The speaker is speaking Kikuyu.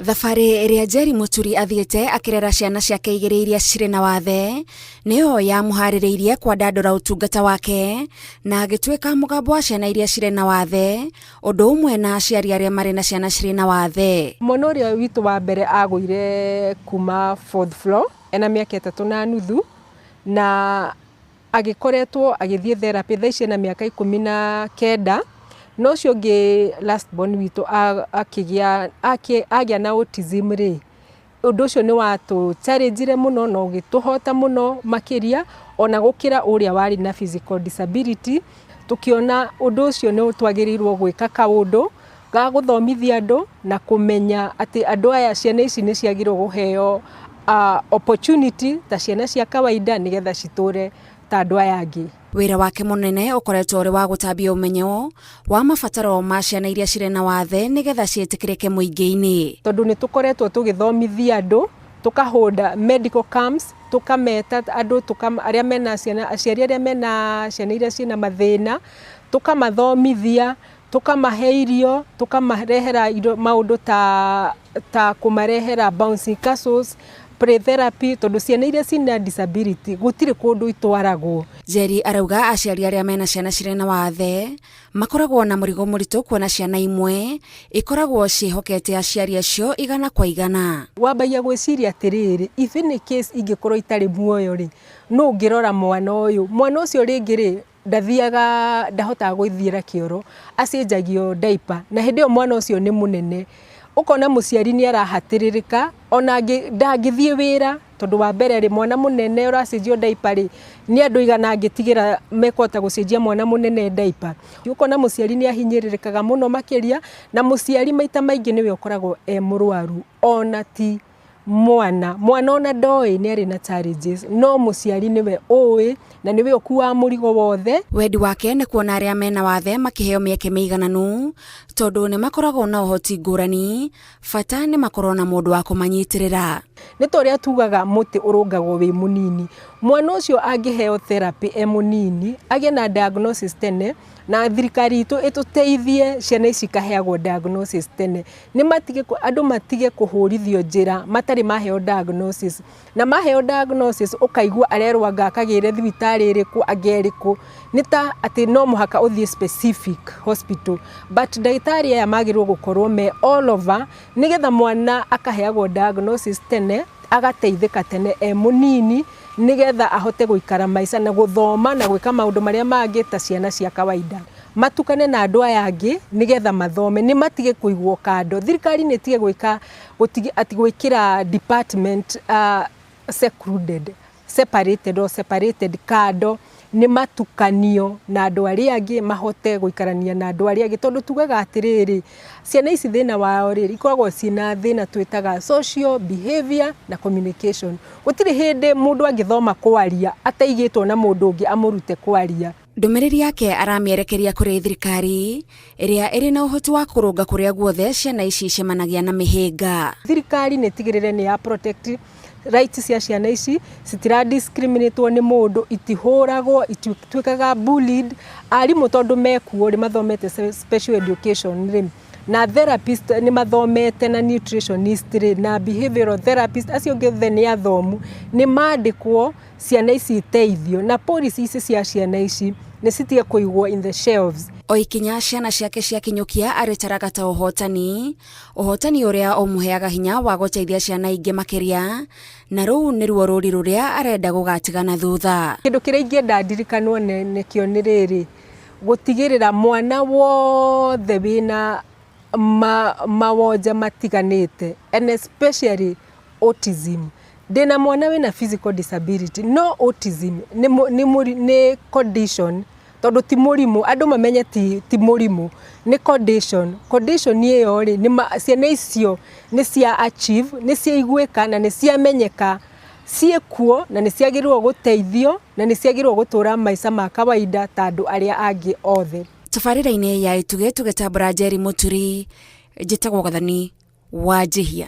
Thabarĩ ĩrĩa Njeri Mũturi athiĩte akĩrera ciana ciake igĩrĩ iria cirĩ na wathe nĩyo yamũharĩrĩirie kwandandũra ũtungata wake na agĩtuĩka mũgambo wa ciana iria cirĩ na wathe ũndũ ũmwe na aciari arĩa marĩ na ciana cirĩ na wathe. Mwana ũrĩa witũ wa mbere agũire kuma fourth floor ena mĩaka 3 na nuthu na agĩkoretwo agĩthiĩ therapy. Thaa ici ena mĩaka 19. Na ũcio ũngĩ, last born witũ, akĩgĩa agĩa na autism rĩ, ũndũ ũcio nĩ watũ challenge mũno na ũgĩtũhota mũno makĩria ona gũkĩra ũrĩa warĩ na physical disability. Tũkĩona ũndũ ũcio nĩ twagĩrĩirwo gwĩka kaũndũ ga gũthomithia andũ na kũmenya atĩ andũ aya, ciana ici nĩ ciagĩrĩirwo kũheo opportunity ta ciana cia kawaida nĩgetha citũre ta andũ aya angĩ. Wĩra wake mũnene ũkoretwo ũrĩ wa gũtambia ũmenyo wa mabataro ma ciana iria cirĩ na wathe nĩgetha ciĩtĩkĩrĩke mũingĩ-inĩ. Tondũ nĩ tũkoretwo tũgĩthomithia andũ, tũkahũnda medical camps, tũkameta andũ arĩa mena ciana, aciari arĩa mena ciana iria ciĩna mathĩna, tũkamathomithia, tũkamahe irio, tũkamarehera indo, maũndũ ta kũmarehera bouncing castles, play therapy, tondũ ciana iria ciĩna disability gũtirĩ kũndũ itwaragwo. Njeri arauga aciari arĩa mena ciana cirĩ na wathe makoragwo na mũrigo mũritũ, kuona ciana imwe ikoragwo ciĩhokete aciari acio 100%. Wambagia gwĩciria atĩrĩrĩ, if in case ingĩkorwo itarĩ muoyo rĩ, nũ ũngĩrora mwana ũyũ? Mwana ũcio rĩngĩ rĩ, ndathiaga, ndahotaga gwĩthiĩra kĩoro, acenjagio diaper na hĩndĩ ĩyo mwana ũcio nĩ mũnene. Ũkona mũciari nĩ arahatĩrĩrĩka, ona ndangĩthiĩ wĩra, tondũ wa mbere rĩ, mwana mũnene ũracenjio diaper rĩ, nĩ andũ aigana angĩtigĩra mekũhota gũcenjia mwana mũnene diaper? Ũkona mũciari nĩ ahinyĩrĩrĩkaga mũno makĩria, na mũciari maita maingĩ nĩwe ũkoragwo e mũrwaru, ona ti mwana. Mwana ona ndoĩ nĩ arĩ na challenges, no mũciari nĩwe ũĩ na nĩwe ũkuaga mũrigo wothe. Wendi wake nĩ kuona arĩa mena wathe makĩheo mĩeke mĩigananu, tondũ nĩ makoragwo na ũhoti ngũrani, bata nĩ makorwo na mũndũ wa kũmanyitĩrĩra. Nĩ ta ũrĩa tugaga mũtĩ ũrũngagwo wĩ mũnini. Mwana ũcio angĩheo therapy e mũnini, agĩe na diagnosis tene, na thirikari itũ ĩtũteithie ciana ici ikaheagwo diagnosis tene, nĩ matige, andũ matige kũhũrithio njĩra matarĩ maheo diagnosis. Na maheo diagnosis, ũkaigua arerwo anga akagĩre thibitarĩ ĩrĩkũ, anga ĩrĩkũ, nĩ ta atĩ no mũhaka ũthiĩ specific hospital, but ndagĩtarĩ aya magĩrĩirwo gũkorwo me all over nĩgetha mwana akaheagwo diagnosis tene, agateithĩka tene e mũnini, nĩgetha ahote gũikara maica na gũthoma na gwĩka maũndũ marĩa mangĩ ta ciana cia kawaida. Matukane na andũ aya angĩ nĩgetha mathome, nĩ matige kũigwo kando. Thirikari nĩ ĩtige gwĩka atĩ gwĩkĩra department secluded, separated or separated kando. Nĩ matukanio na andũ arĩa angĩ, mahote gũikarania na andũ arĩa angĩ, tondũ tugaga atĩrĩrĩ, ciana ici thĩna wao rĩ, ikoragwo ciĩna thĩna twĩtaga social behavior na communication. Gũtirĩ hĩndĩ mũndũ angĩthoma kwaria ataigĩtwo na mũndũ ũngĩ amũrute kwaria. Ndũmĩrĩri yake aramĩerekeria kũrĩ thirikari ĩrĩa ĩrĩ na ũhoti wa kũrũnga kũrĩa guothe ciana ici icemanagia na mĩhĩnga. Thirikari nĩ ĩtigĩrĩre nĩ ya protect rights cia ciana ici, citira discriminatwo nĩ mũndũ, itihũragwo, itituĩkaga bullied. Arimũ tondũ mekuo rĩ, mathomete special education rĩ, na therapist nĩ mathomete, na nutritionist rĩ, na behavioral therapist, acio angĩ othe nĩ athomu, nĩ mandĩkwo ciana ici iteithio, na policy ici cia ciana ici nĩ citige kũigwo in the shelves. O ikinya ciana ciake ciakinyũkia arĩtaraga ta ũhotani, ũhotani ũrĩa ũmũheaga hinya wa gũteithia ciana ingĩ makĩria, na rũu nĩruo rũri rũrĩa arenda gũgatigana thutha. Kĩndũ kĩrĩa ingĩenda ndirikanwo nĩkĩo nĩ rĩrĩ, gũtigĩrĩra mwana wothe wĩna mawonje matiganĩte, and especially autism. Ndĩna mwana wĩna physical disability, no autism nĩ condition, tondũ ti mũrimũ. Andũ mamenye ti mũrimũ, nĩ condition. Condition ĩyo rĩ, ciana icio nĩ cia achieve, nĩ ciaiguĩka na nĩ ciamenyeka ciĩkuo, na nĩ ciagĩrĩirwo gũteithio na nĩ ciagĩrĩirwo gũtũra maica ma kawaida ta andũ arĩa angĩ othe. Tabarĩra-inĩ ya Itugĩ tũgĩtambũra Njeri Mũturi, njĩtagwo Gathoni wa Njihia.